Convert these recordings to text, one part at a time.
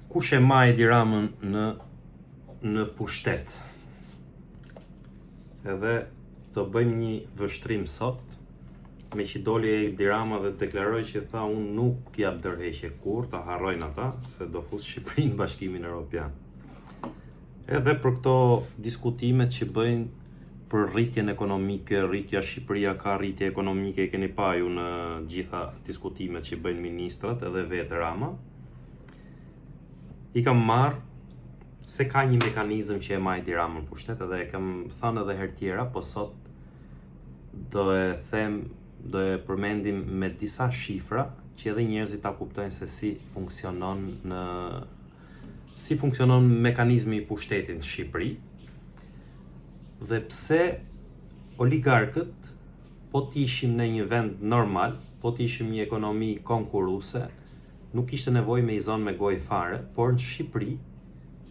Kush e ma Edi Ramën në në pushtet? Edhe do bëjmë një vështrim sot, meqë doli Edi Rama dhe deklaroi që tha unë nuk jap dorëheqje kurrë, ta harrojnë ata, se do fus Shqipërinë në Bashkimin Europian. Edhe për këto diskutimet që bëjnë për rritjen ekonomike, rritja Shqipëria ka rritje ekonomike, e keni pa ju në gjitha diskutimet që bëjnë ministrat edhe vetë Rama. I kam marrë se ka një mekanizëm që e ma Edi Ramën në pushtet edhe e kam thënë edhe herë tjera, po sot do e them, do e përmendim me disa shifra që edhe njerëzit ta kuptojnë se si funksionon në si funksionon mekanizmi i pushtetit në Shqipëri dhe pse oligarkët po të ishim në një vend normal, po të ishim një ekonomi konkurruese, nuk kishte nevojë me i zonë me gojë fare, por në Shqipëri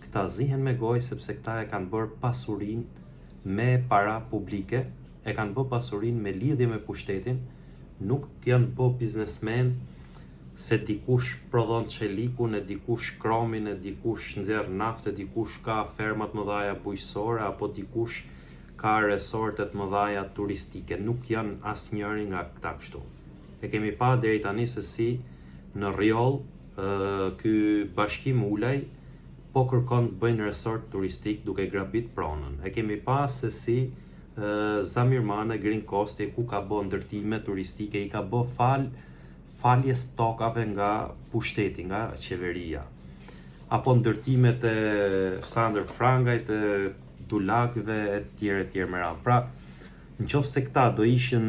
këta zihen me gojë sepse këta e kanë bërë pasurinë me para publike, e kanë bë pasurinë me lidhje me pushtetin, nuk janë bë biznesmen se dikush prodhon çelikun e dikush kromin e dikush nxjerr naftë e dikush ka ferma të mëdhaja bujqësore apo dikush ka resorte të mëdhaja turistike, nuk janë asnjëri nga këta kështu. E kemi pa deri tani se si në Rrjoll ky Bashkim Ulaj po kërkon të bëjnë resort turistik duke grabit pronën. E kemi pa se si Zamir Mane, Green Coast ku ka bo ndërtime turistike, i ka bo fal faljes tokave nga pushteti, nga qeveria. Apo ndërtimet e Sandër Frangajt, e Dulakëve e tjerë e tjerë me radhë. Pra, në qoftë se këta do ishin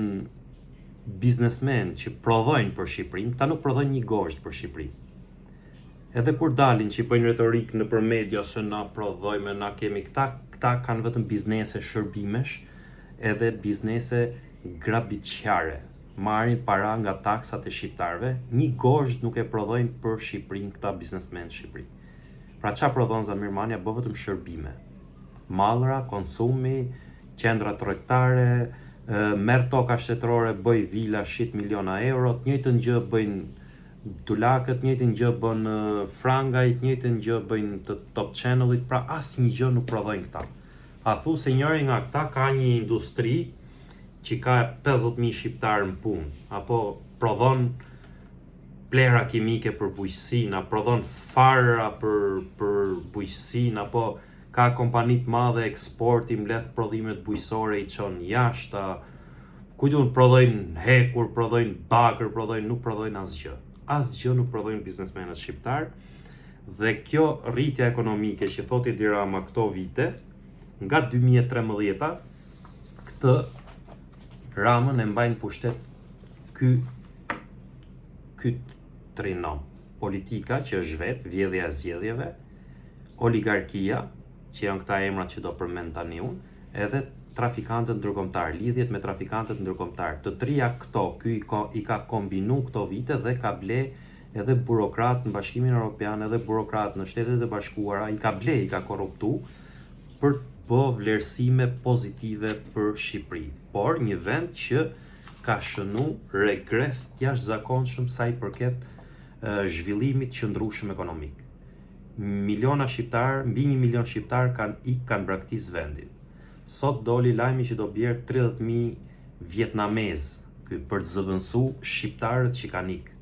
biznesmen që prodhojnë për Shqipërinë, këta nuk prodhojnë një gozhdë për Shqipërinë. Edhe kur dalin që i bëjnë retorikë nëpër media se na prodhojmë, na kemi këta, këta kanë vetëm biznese shërbimesh edhe biznese grabitqare. Marrin para nga taksat e shqiptarëve, një gozhdë nuk e prodhojnë për Shqipërinë këta biznesmenë në Shqipëri. Pra ça prodhon Zamir Manja, bë vetëm shërbime. Mallra, konsumi, qendra tregtare, merr toka shtetërore, bëj vila, shit miliona euro, të njëjtën gjë bëjnë Dulakët, të njëjtën gjë bën Frangaj, të njëjtën gjë bëjnë të Top Channel-it, pra asnjë gjë nuk prodhojnë këta. A thu se njëri nga këta ka një industri që ka 50.000 shqiptarë në punë, apo prodhon plehra kimike për bujqësinë, a prodhon fara për për bujqësinë, apo ka kompani të madhe eksporti, mbledh prodhimet bujqësore i çon jashtë, ku di unë prodhojnë hekur, prodhojnë bakër, prodhojnë, nuk prodhojnë asgjë. Asgjë nuk prodhojnë biznesmenët shqiptar. Dhe kjo rritja ekonomike që thotë Edi Rama këto vite, nga 2013-a, këtë Ramën e mbajnë pushtet ky ky trinom. Politika që është vetë, vjedhja e zgjedhjeve, oligarkia, që janë këta emrat që do përmend tani unë, edhe trafikantët ndërkombëtar, lidhjet me trafikantët ndërkombëtar. Të tria këto, ky i ka, i ka kombinu këto vite dhe ka ble edhe burokrat në Bashkimin Europian, edhe burokrat në Shtetet e Bashkuara, i ka ble, i ka korruptu për të bë vlerësime pozitive për Shqipërinë. Por një vend që ka shënu regres të jashtëzakonshëm sa i përket zhvillimit të qëndrueshëm ekonomik. Miliona shqiptarë, mbi 1 milion shqiptarë kanë ik, kanë braktis vendin. Sot doli lajmi që do bjerë 30.000 vietnamezë ky për të zëvendësu shqiptarët që kanë ik.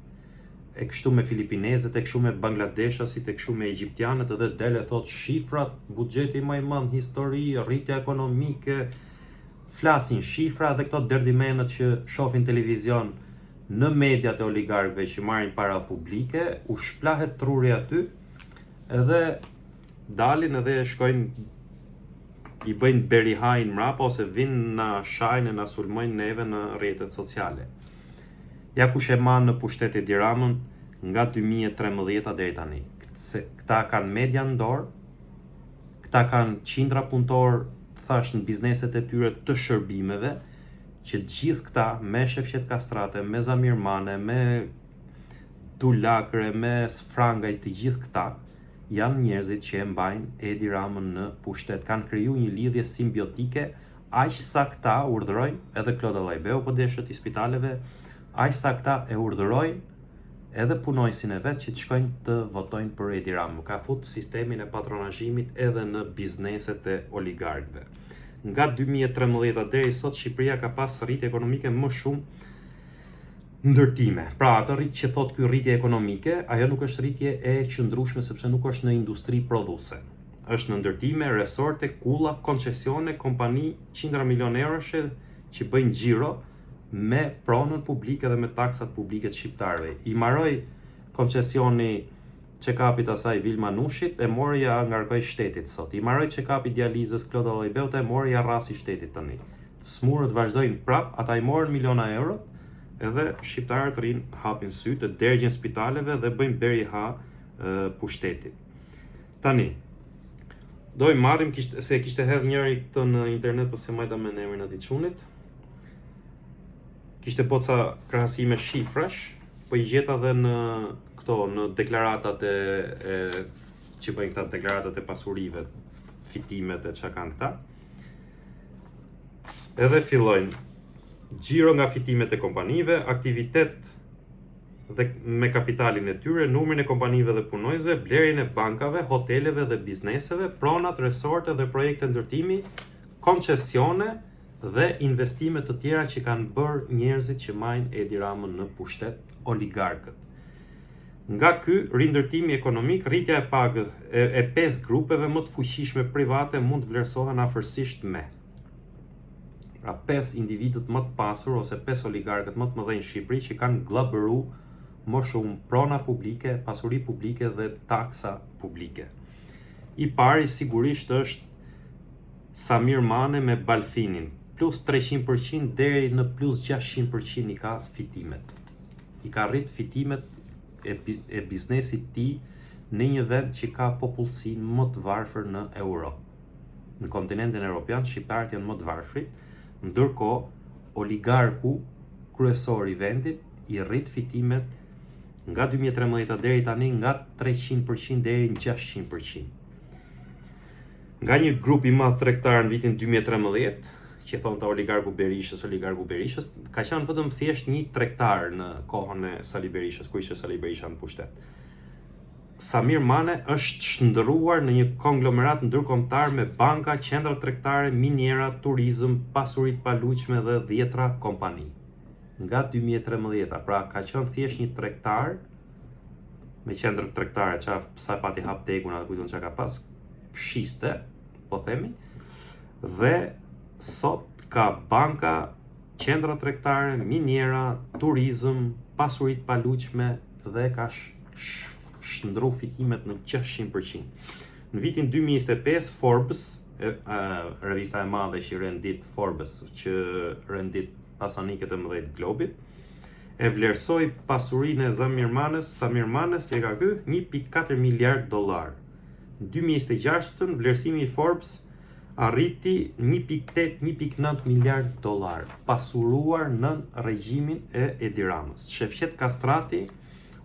E kështu me filipinezët, e kështu me bangladeshasit, e kështu me egjiptianët edhe del e thot shifrat, buxheti më i madh në histori, rritja ekonomike, flasin shifra dhe këto derdimenët që shohin televizion në mediat e oligarkëve që marrin para publike, u shplahet truri aty edhe dalin edhe shkojnë i bëjnë berihajin mrapa ose vinë na shajnë e na sulmojnë neve në rrjetet sociale. Ja kush e ma në pushtet Edi Ramën nga 2013 deri tani. Se këta kanë media në dorë, këta kanë qindra punëtor, thash në bizneset e tyre të shërbimeve, që të gjithë këta me Shefqet Kastrate, me Zamir Mane, me Dulakre, me Frangaj, të gjithë këta janë njerëzit që e mbajnë Edi Ramën në pushtet. Kanë kriju një lidhje simbiotike aq sa këta urdhërojnë edhe Klod Allajbeu po deshët i spitaleve, aq sa këta e urdhërojnë edhe punonjësin e vet që të shkojnë të votojnë për Edi Ramën. Ka fut sistemin e patronazhimit edhe në bizneset e oligarkëve. Nga 2013 deri sot Shqipëria ka pas rritje ekonomike më shumë ndërtime. Pra atë rrit që thot ky rritje ekonomike, ajo nuk është rritje e qëndrueshme sepse nuk është në industri prodhuese. Është në ndërtime, resorte, kulla, koncesione, kompani qindra milion euroshe që bëjnë xhiro me pronën publike dhe me taksat publike të shqiptarëve. I maroi koncesioni check-upit asaj Vilma Nushit, e mori ja ngarkoi shtetit sot. I maroi check-upi dializës Klod Allajbeut, e mori ja rrasi shtetit tani. Të smurët vazhdojnë prap, ata i morën miliona euro, edhe shqiptarët rrinë hapin sytë, dergjen spitaleve dhe bëjnë beriha pushtetit. Tani, do i marrim, kishte, se kishte hedh njëri këtë në internet, po s'e majta me emrin atij çunit. Kishte bo ca krahasime shifrash, po i gjeta dhe në këto, në deklaratat e, e që bëjnë këta deklaratat e pasurive, fitimet e çka kanë këta. Edhe fillojnë xhiro nga fitimet e kompanive, aktivitet dhe me kapitalin e tyre, numrin e kompanive dhe punonjësve, blerjen e bankave, hoteleve dhe bizneseve, pronat, resorte dhe projekte ndërtimi, koncesione dhe investime të tjera që kanë bërë njerëzit që majnë Edi Ramën në pushtet, oligarkët. Nga ky rindërtimi ekonomik, rritja e pagës e, e pesë grupeve më të fuqishme private mund të vlerësohen afërsisht me Pra pesë individët më të pasur ose pesë oligarkët më të mëdhenj në Shqipëri që kanë gllabëru më shumë prona publike, pasuri publike dhe taksa publike. I pari sigurisht është Samir Mane me Balfinin, plus 300% deri në plus 600% i ka fitimet. I ka rrit fitimet e, e biznesit tij në një vend që ka popullsinë më të varfër në Europë. Në kontinentin europian shqiptarët janë më të varfrit, ndërkohë oligarku kryesor i vendit i rrit fitimet nga 2013 deri tani nga 300% deri në 600%. Nga një grup i madh tregtar në vitin 2013, që thonte oligarku Berishës, oligarku Berishës, ka qenë vetëm thjesht një tregtar në kohën e Sali Berishës, kur ishte Sali Berisha në pushtet. Samir Mane është shndërruar në një konglomerat ndërkombëtar me banka, qendra tregtare, miniera, turizëm, pasuri të paluajtshme dhe dhjetra kompani. Nga 2013-a, pra ka qenë thjesht një tregtar me qendër tregtare, ça sa pati hap tekun, atë kujton çka ka pas, shiste, po themi, dhe sot ka banka, qendra tregtare, miniera, turizëm, pasuri të paluajtshme dhe ka shndru fitimet në 600%. Në vitin 2025, Forbes, e, e, revista e madhe që rendit Forbes, që rendit pasanikët e mëdhenj të globit, e vlerësoi pasurinë e Samir Manes, Samir Manes e ka ky 1.4 miliard dollar. Në 2026 vlerësimi i Forbes arriti 1.8 1.9 miliard dollar, pasuruar nën regjimin e Edi Ramës. Shefqet Kastrati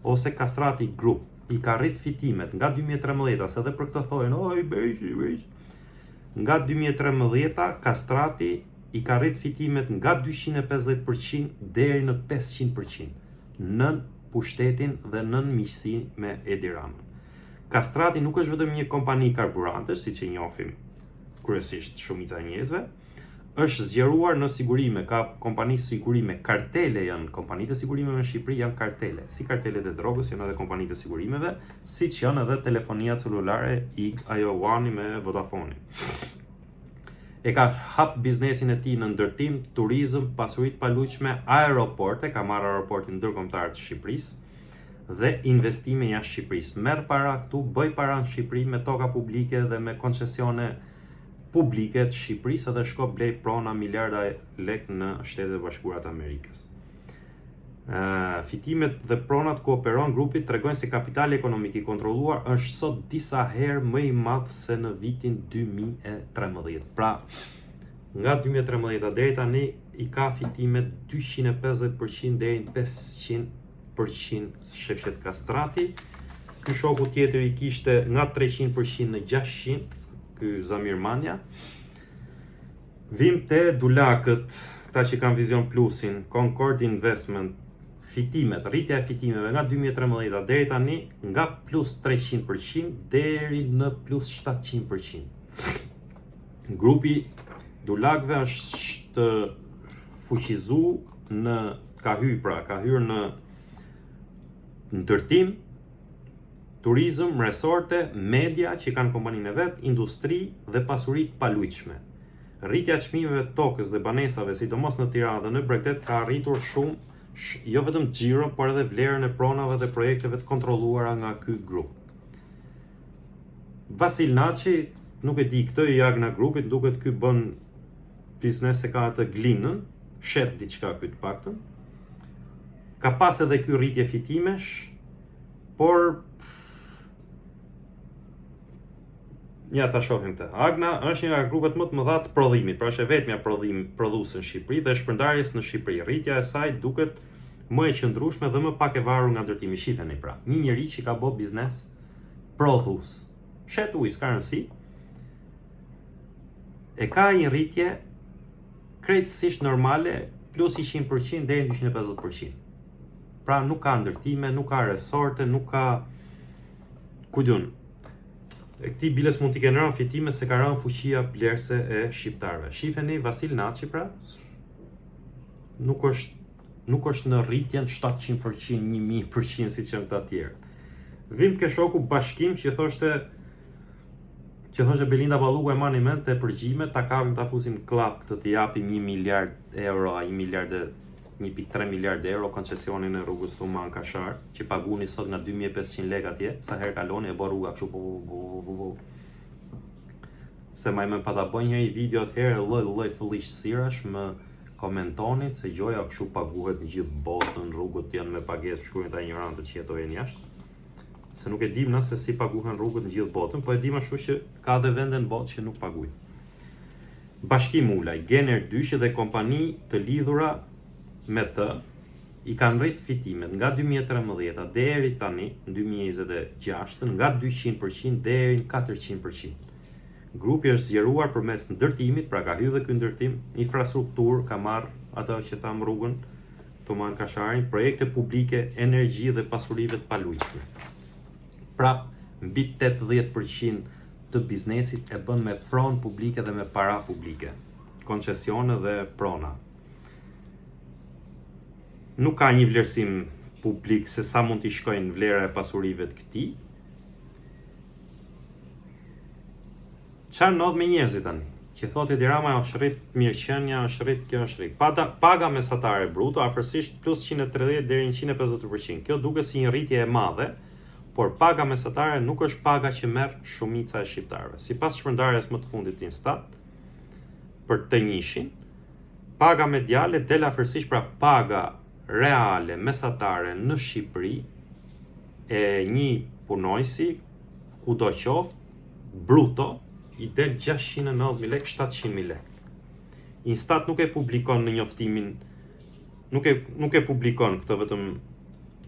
ose Kastrati Group i ka rrit fitimet nga 2013-a, se edhe për këtë thonë, oj Berisha, Berisha. Nga 2013-a Kastrati i ka rrit fitimet nga 250% deri në 500% nën pushtetin dhe nën miqësi me Edi Ramën. Kastrati nuk është vetëm një kompani karburantesh, siç e njohim kryesisht shumica e njerëzve, është zgjeruar në sigurime, ka kompani sigurime, kartele janë, kompanitë e sigurimeve në Shqipëri janë kartele, si kartelet e drogës janë edhe kompanitë e sigurimeve, siç janë edhe telefonia celulare i ajo One me Vodafone. E ka hap biznesin e tij në ndërtim, turizëm, pasuri të paluajtshme, aeroporte, ka marrë aeroportin ndërkombëtar të Shqipërisë dhe investime jashtë Shqipërisë. Merr para këtu, bëj para në Shqipëri me toka publike dhe me koncesione publike të Shqipërisë dhe shko blej prona miliarda lek në Shtetet e Bashkuara të Amerikës. Fitimet dhe pronat ku operon grupi tregojnë se kapitali ekonomik i kontrolluar është sot disa herë më i madh se në vitin 2013. Pra, nga 2013 deri tani i ka fitimet 250% deri në 500% Shefqet Kastrati. Ky shoku tjetër i kishte nga 300% në 600, ky Zamir Manja. Vim te Dulakët, këta që kanë Vision Plusin, Concord Investment. Fitimet, rritja e fitimeve nga 2013 deri tani nga plus 300% deri në plus 700%. Grupi Dulakëve është fuqizu në ka hy pra, ka hyrë në ndërtim, turizëm, resorte, media që kanë kompaninë e vet, industri dhe pasuri të paluajtshme. Rritja e çmimeve të tokës dhe banesave, sidomos në Tiranë dhe në Bregdet, ka arritur shumë sh, jo vetëm xhiron, por edhe vlerën e pronave dhe projekteve të kontrolluara nga ky grup. Vasil Naçi, nuk e di këtë i Agna Grupit, duket ky bën biznes se ka atë glinën, shet diçka ky të paktën. Ka pas edhe ky rritje fitimesh, por Ja ta shohim këtë. Agna është një nga grupet më të mëdha të prodhimit, pra është e vetmja prodhim prodhuese në Shqipëri dhe shpërndarjes në Shqipëri. Rritja e saj duket më e qëndrueshme dhe më pak e varur nga ndërtimi. Shiheni pra, një njeri që ka bë biznes prodhues. Shet ujë, s'ka rëndësi. E ka një rritje krejtësisht normale plus 100% deri në 250%. Pra nuk ka ndërtime, nuk ka resorte, nuk ka ku di unë. E këtij biles mund t'i kenë rënë fitime se ka rënë fuqia blerëse e shqiptarëve. Shifeni Vasil Naçi pra, nuk është nuk është në rritjen 700%, 1000% siç janë këta të tjerë. Vim ke shoku Bashkim që thoshte që thoshte Belinda Balluku e mani mend te përgjimet, ta kapim ta fusim klap këtë t'i japim 1 miliard euro, a 1 miliard e 1.3 miliard euro koncesionin e rrugës Thumanë Kashar, që paguni sot nga 2500 lekë atje, sa herë kaloni e bë rruga kështu po po po po po. Se maj mend pata bë një video atëherë lloj lloj fëlliqësirash më komentonit se gjoja kështu paguhet në gjithë botën, rrugët janë me pagesë, shkruajnë ata ignorantët që jetojnë jashtë. Se nuk e dim na se si paguhen rrugët në gjithë botën, po e dim ashtu që ka dhe vende në botë që nuk paguajnë. Bashkim Ulaj, Gener Dyshi dhe kompani të lidhura me të i kanë rrit fitimet nga 2013 deri tani, në 2026, nga 200% deri në 400%. Grupi është zgjeruar përmes ndërtimit, pra ka hyrë dhe ky ndërtim, infrastrukturë, ka marrë atë që tham rrugën, Thumanë Kasharin, projekte publike, energji dhe pasurive të paluajtshme. Prap, mbi 80% të biznesit e bën me pronë publike dhe me para publike, koncesione dhe prona. Nuk ka një vlerësim publik se sa mund t'i shkojnë vlera e pasurive të këtij. Çfarë ndodh me njerëzit tani? Që thotë Edi Rama është rrit mirëqenia, është rrit kjo është rrit. Pada, paga mesatare bruto afërsisht plus 130 deri në 150%. Kjo duket si një rritje e madhe, por paga mesatare nuk është paga që merr shumica e shqiptarëve. Sipas shpërndarjes më të fundit të Instat, për të njëshin, paga mediale del afërsisht pra paga reale mesatare në Shqipëri e një punonjësi kudo qoftë bruto i del 690.000 lekë, 700.000 lekë. Instat nuk e publikon në njoftimin nuk e nuk e publikon këtë vetëm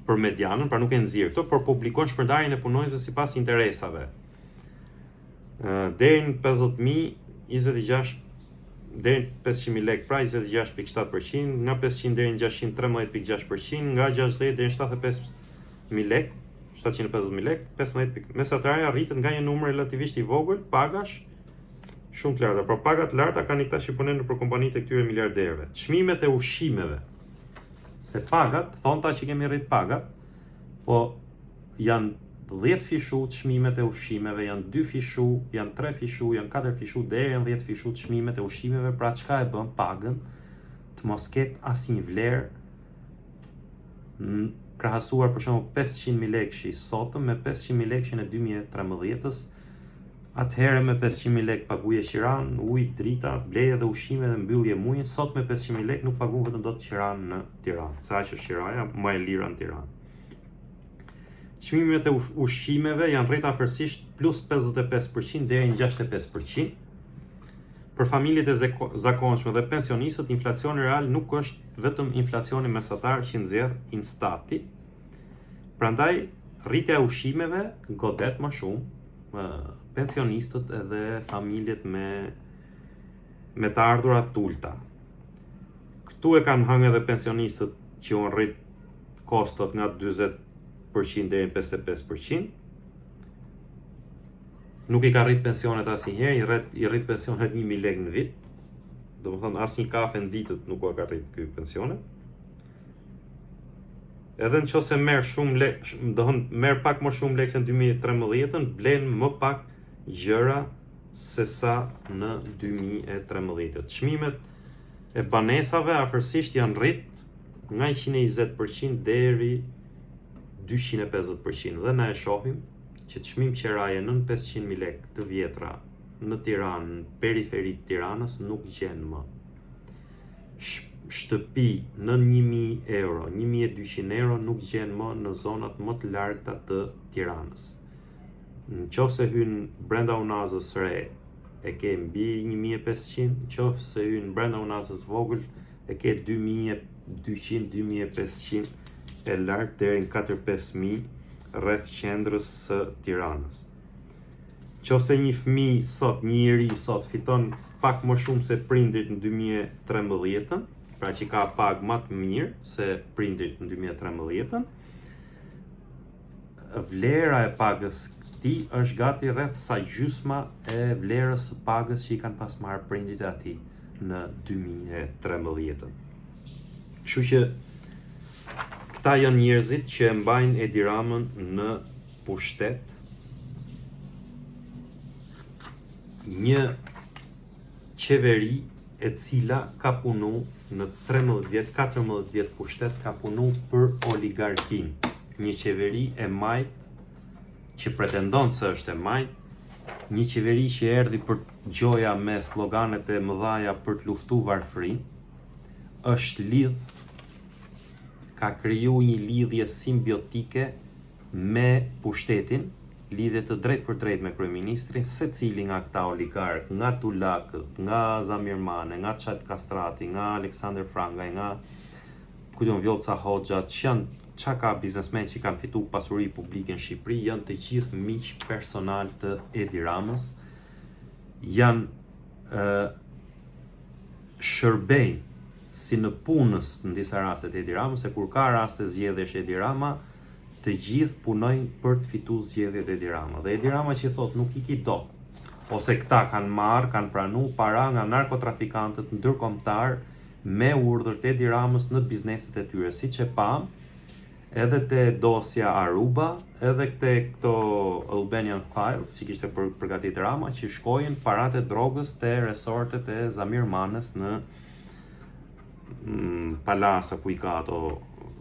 për medianën, pra nuk e nxjerr këtë, por publikon shpërndarjen e punonjësve sipas interesave. Ë deri në 50.000 26 deri në 500.000 lekë, pra 26.7%, nga 500 deri në 613.6%, nga 60 deri në 75.000 lekë, 750.000 lekë, 15 pikë. Mesatarja rritet nga një numër relativisht i vogël pagash shumë të larta. Pra pagat të larta kanë këta që punojnë për kompanitë e këtyre miliarderëve. Çmimet e ushqimeve. Se pagat, thonë ta që kemi rrit pagat, po janë 10 fishu çmimet e ushqimeve, janë 2 fishu, janë 3 fishu, janë 4 fishu, deri në 10 fishu çmimet e ushqimeve, pra çka e bën pagën të mos ketë asnjë vlerë krahasuar për shembull 500.000 lekëshi sotëm me 500.000 lekëshin e 2013-ës, atëherë me 500.000 lekë paguje qiran, ujë, drita, bleje dhe ushqime dhe mbyllje mujin, sot me 500.000 lekë nuk paguan vetëm dot qiran në Tiranë, se aq është qiraja më e lira në Tiranë. Çmimet e ushqimeve janë rritur afërsisht plus 55% deri në 65%. Për familjet e zakonshme dhe pensionistët, inflacioni real nuk është vetëm inflacioni mesatar që nxjerr Instati. Prandaj rritja e ushqimeve godet më shumë pensionistët edhe familjet me me të ardhura të ulta. Këtu e kanë hëngë edhe pensionistët që u rrit kostot nga 40% deri në 55%. Nuk i ka rrit pensionet asnjëherë, i rrit i rrit pensionet 1000 lekë në vit. Domethënë asnjë kafe në ditët nuk ua ka rrit ky pensionet. Edhe në qoftë se merr shumë lek, do thënë merr pak më shumë lekë se në 2013-ën, blen më pak gjëra se sa në 2013. Çmimet e banesave afërsisht janë rrit nga 120% deri 250% dhe na e shohim që çmim qeraje nën 500.000 lekë të vjetra në Tiranë, në periferi të Tiranës nuk gjen më. Shtëpi nën 1000 euro, 1200 euro nuk gjen më në zonat më të largëta të Tiranës. Në qoftë se hyn brenda unazës së re, e ke mbi 1500, në qoftë se hyn brenda unazës vogël, e ke 2200, 2500 e lart deri në 4-5000 rreth qendrës së Tiranës. Qoftë se një fëmijë sot, një i ri sot fiton pak më shumë se prindrit në 2013-ën, pra që ka pagë më të mirë se prindrit në 2013-ën, vlera e pagës këtij është gati rreth sa gjysma e vlerës së pagës që i kanë pas marrë prindrit e atij në 2013-ën. Kështu që këta janë njerëzit që e mbajnë Edi Ramën në pushtet. Një qeveri e cila ka punu në 13 vjet, 14 vjet pushtet, ka punu për oligarkinë. Një qeveri e majtë që pretendon se është e majtë, një qeveri që erdhi për gjoja me sloganet e mëdhaja për të luftu varfërinë, është lidh ka kriju një lidhje simbiotike me pushtetin, lidhje të drejtpërdrejtë me kryeministrin, secili nga këta oligarkë, nga Dulakët, nga Zamir Mane, nga Çet Kastrati, nga Aleksandër Frangaj, nga ku di unë Vjollca Hoxha, që janë ça ka biznesmen që kanë fitu pasuri publike në Shqipëri, janë të gjithë miq personal të Edi Ramës, janë ë shërbejnë si nëpunës në disa raste të Edi Ramës, se kur ka raste zgjedhjesh Edi Rama, të gjithë punojnë për të fitu zgjedhjet Edi Rama. Dhe Edi Rama që thotë nuk iki dot, ose këta kanë marrë, kanë pranu para nga narkotrafikantët ndërkombëtar me urdhër të Edi Ramës në bizneset e tyre, siç e pam, edhe te dosja Aruba, edhe te këto Albanian Files që kishte për, përgatit Rama, që shkojnë parat e drogës te resortet e Zamir Manës në mm, palasa ku i ka ato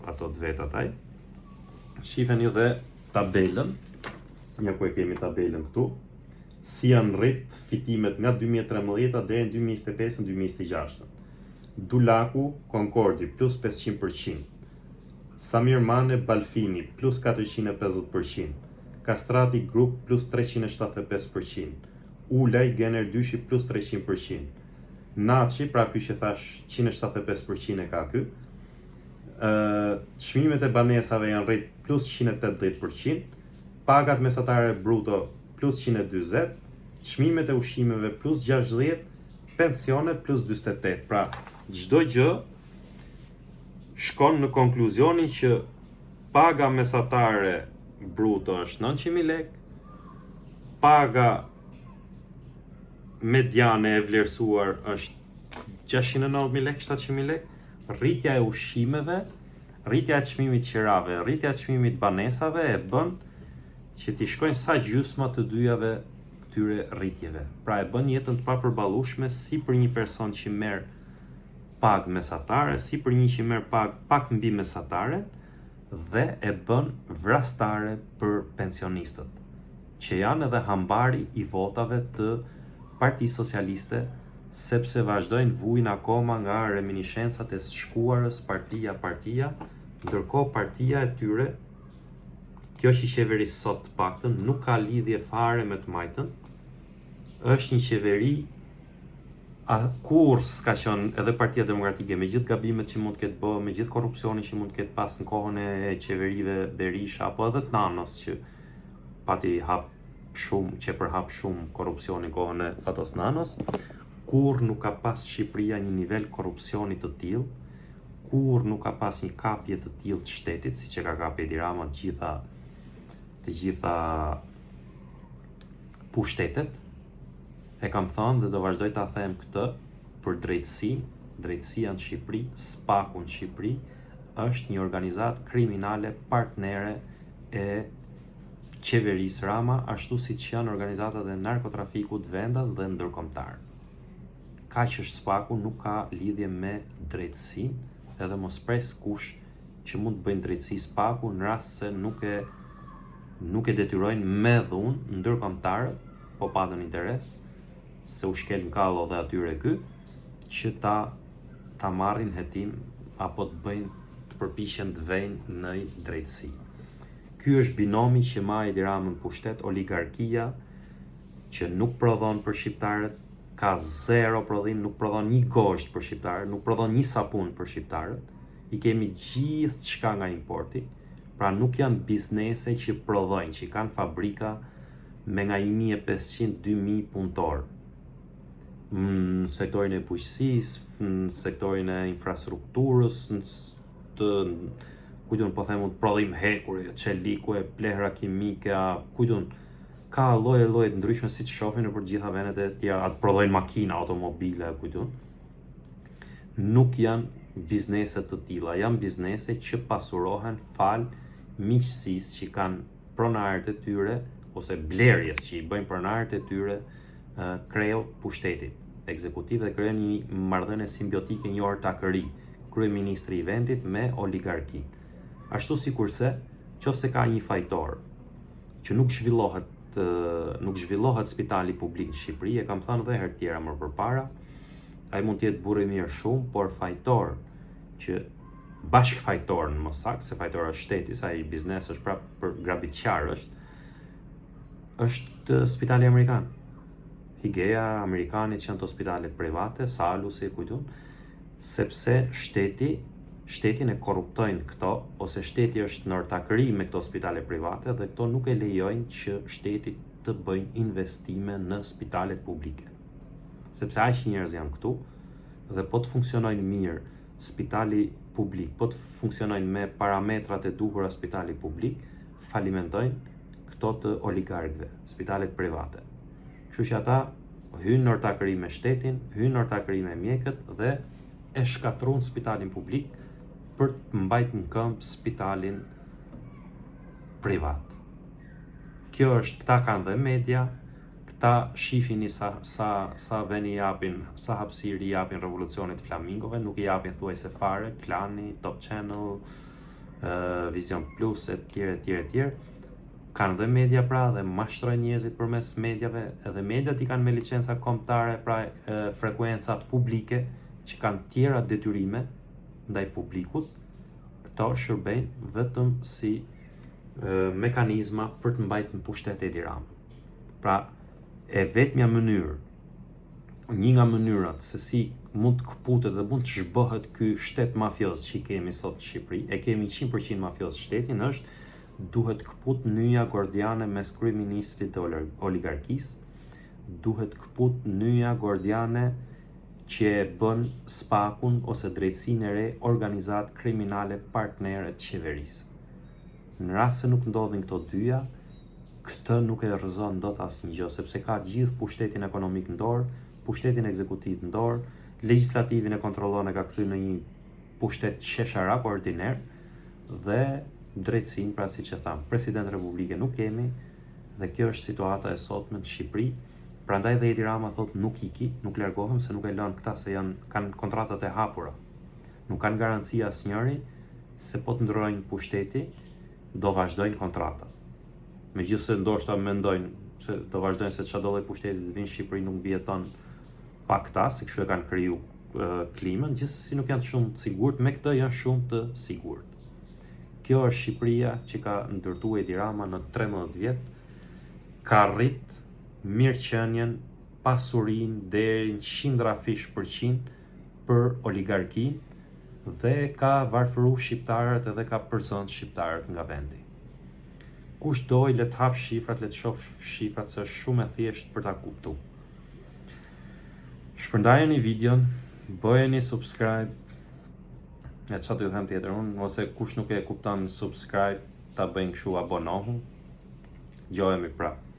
ato të vetat ai. Shifeni dhe tabelën, ja ku e kemi tabelën këtu, si janë rrit fitimet nga 2013 deri në 2025 2026. Dulaku, Concordi, plus 500%. Samir Mane, Balfini, plus 450%. Kastrati Group, plus 375%. Ulaj, Gener Dyshi, plus 300%. Naçi, pra ky që thash 175% e ka ky. Ë çmimet e banesave janë rrit plus 180%, pagat mesatare bruto plus 140, çmimet e ushqimeve plus 60, pensionet plus 48. Pra, çdo gjë shkon në konkluzionin që paga mesatare bruto është 900.000 lekë, paga mediane e vlerësuar është 690.000 lekë, 700.000 lekë, rritja e ushqimeve, rritja e çmimit qirave, rritja e çmimit banesave e bën që t'i shkojnë sa gjysma të dyjave këtyre rritjeve. Pra e bën jetën të papërballueshme si për një person që merr pagë mesatare, si për një që merr pagë pak mbi mesatare dhe e bën vrastare për pensionistët, që janë edhe hambari i votave të Partisë Socialiste, sepse vazhdojnë vujnë akoma nga reminiscencat e së shkuarës partia partia, ndërkohë partia e tyre, kjo që qeveris sot të paktën, nuk ka lidhje fare me të majtën, është një qeveri a kurrë s'ka qenë edhe Partia Demokratike me gjithë gabimet që mund të ketë bë, me gjithë korrupsionin që mund të ketë pas në kohën e qeverive Berisha apo edhe të Nanos që pati hap shumë, që përhap shumë korrupsionin në kohën e Fatos Nanos, kurrë nuk ka pas Shqipëria një nivel korrupsioni të tillë. Kurrë nuk ka pas një kapje të tillë të shtetit, siç e ka kapë Edi Rama të gjitha të gjitha pushtetet. E kam thënë dhe do vazhdoj ta them këtë për drejtësinë, drejtësia në Shqipëri, SPAK-u në Shqipëri është një organizatë kriminale partnere e qeverisë Rama, ashtu siç janë organizatat e narkotrafikut vendas dhe ndërkombëtar. Kaq është SPAK-u, nuk ka lidhje me drejtësinë, edhe mos pres kush që mund të bëjnë drejtësi SPAK-u në rast se nuk e nuk e detyrojnë me dhunë ndërkombëtarët, po patën interes, se u shkel në kallo dhe atyre ky, që ta ta marrin hetim apo të bëjnë të përpiqen të vejnë në drejtësi. Ky është binomi që ma Edi Ramën pushtet, oligarkia që nuk prodhon për shqiptarët, ka zero prodhim, nuk prodhon një gozhdë për shqiptarët, nuk prodhon një sapun për shqiptarët, i kemi gjithçka nga importi, pra nuk janë biznese që prodhojnë, që kanë fabrika me nga 1500-2000 punëtorë. Në sektorin e bujqësisë, në sektorin e infrastrukturës, në të ku di unë po them unë prodhim hekuri, çeliku e plehra kimike, ku di unë ka lloje lloje të ndryshme siç shohim nëpër të gjitha vendet e tjera, atë prodhojnë makina, automobile, ku di unë. Nuk janë biznese të tilla, janë biznese që pasurohen fal miqësisë që kanë pronarët e tyre ose blerjes që i bëjnë pronarët e tyre kreut pushtetit ekzekutiv dhe krijojnë një marrëdhënie simbiotike, një ortakëri kryeministri i vendit me oligarkinë. Ashtu sikurse, qoftë se ka një fajtor që nuk zhvillohet nuk zhvillohet spitali publik në Shqipëri, e kam thënë edhe herë tjera më përpara, ai mund të jetë burrë i mirë shumë, por fajtor që bashkëfajtor në më saktë, se fajtor është shteti, se ai biznes është prapë për grabitqar është, është spitali amerikan. Higeja Amerikanit që janë të spitalet private, Salusi, ku di unë, sepse shteti shtetin e korruptojnë këto ose shteti është në ortakëri me këto spitale private dhe këto nuk e lejojnë që shteti të bëjnë investime në spitalet publike. Sepse aq njerëz janë këtu dhe po të funksionojnë mirë spitali publik, po të funksionojnë me parametrat e duhura spitali publik, falimentojnë këto të oligarkëve, spitalet private. Kështu që ata hynë në ortakëri me shtetin, hynë në ortakëri me mjekët dhe e shkatërruan spitalin publik për të mbajtur në këmbë spitalin privat. Kjo është, këta kanë dhe media, këta shifini sa sa sa veni japin, sa hapësirë i japin revolucionit flamingove, nuk i japin thuajse fare, Klani, Top Channel, uh, Vision Plus e tjerë e tjerë e tjerë. Kanë dhe media pra dhe mashtrojnë njerëzit përmes mediave, edhe mediat i kanë me licenca kombëtare, pra e, frekuenca publike që kanë tjera detyrime ndaj publikut, këto shërbejnë vetëm si e, mekanizma për të mbajtur në pushtet Edi Ramën. Pra, e vetmja mënyrë, një nga mënyrat se si mund të këputet dhe mund të zhbëhet ky shtet mafioz që i kemi sot në Shqipëri, e kemi 100% mafioz shtetin, është duhet këput nyja gordiane mes kryeministrit dhe oligarkisë, duhet këput nyja gordiane që e bën SPAK-un ose drejtësinë e re organizatë kriminale partnere të qeverisë. Në rast se nuk ndodhin këto dyja, këtë nuk e rrëzon dot asnjë gjë, sepse ka gjithë pushtetin ekonomik në dorë, pushtetin ekzekutiv në dorë, legjislativin e kontrollon e ka kthyer në një pushtet qesharak ordiner dhe drejtësinë, pra siç e tham, president republike nuk kemi dhe kjo është situata e sotme në Shqipëri. Prandaj dhe Edi Rama thot nuk iki, nuk largohem se nuk e lën këta se janë kanë kontratat e hapura. Nuk kanë garanci asnjëri se po të ndrojnë pushteti do vazhdojnë kontratat. Megjithëse ndoshta mendojnë se do vazhdojnë se çfarë do lloj pushteti të vinë në Shqipëri nuk mbijeton pa këta, se kështu e kanë kriju klimën, gjithsesi nuk janë shumë të sigurt, me këtë janë shumë të sigurt. Kjo është Shqipëria që ka ndërtuar Edi Rama në 13 vjet, ka rrit mirëqenien, pasurinë deri në qindra fish përqind për oligarkinë dhe ka varfëru shqiptarët edhe ka përzënë shqiptarët nga vendi. Kush doj le të hap shifrat, le të shoh shifrat se është shumë e thjeshtë për ta kuptu. Shpërndajeni videon, bëjeni subscribe. E ça t'ju them tjetër unë, ose kush nuk e kupton subscribe, ta bëjnë kështu abonohu. Dëgjohemi prapë.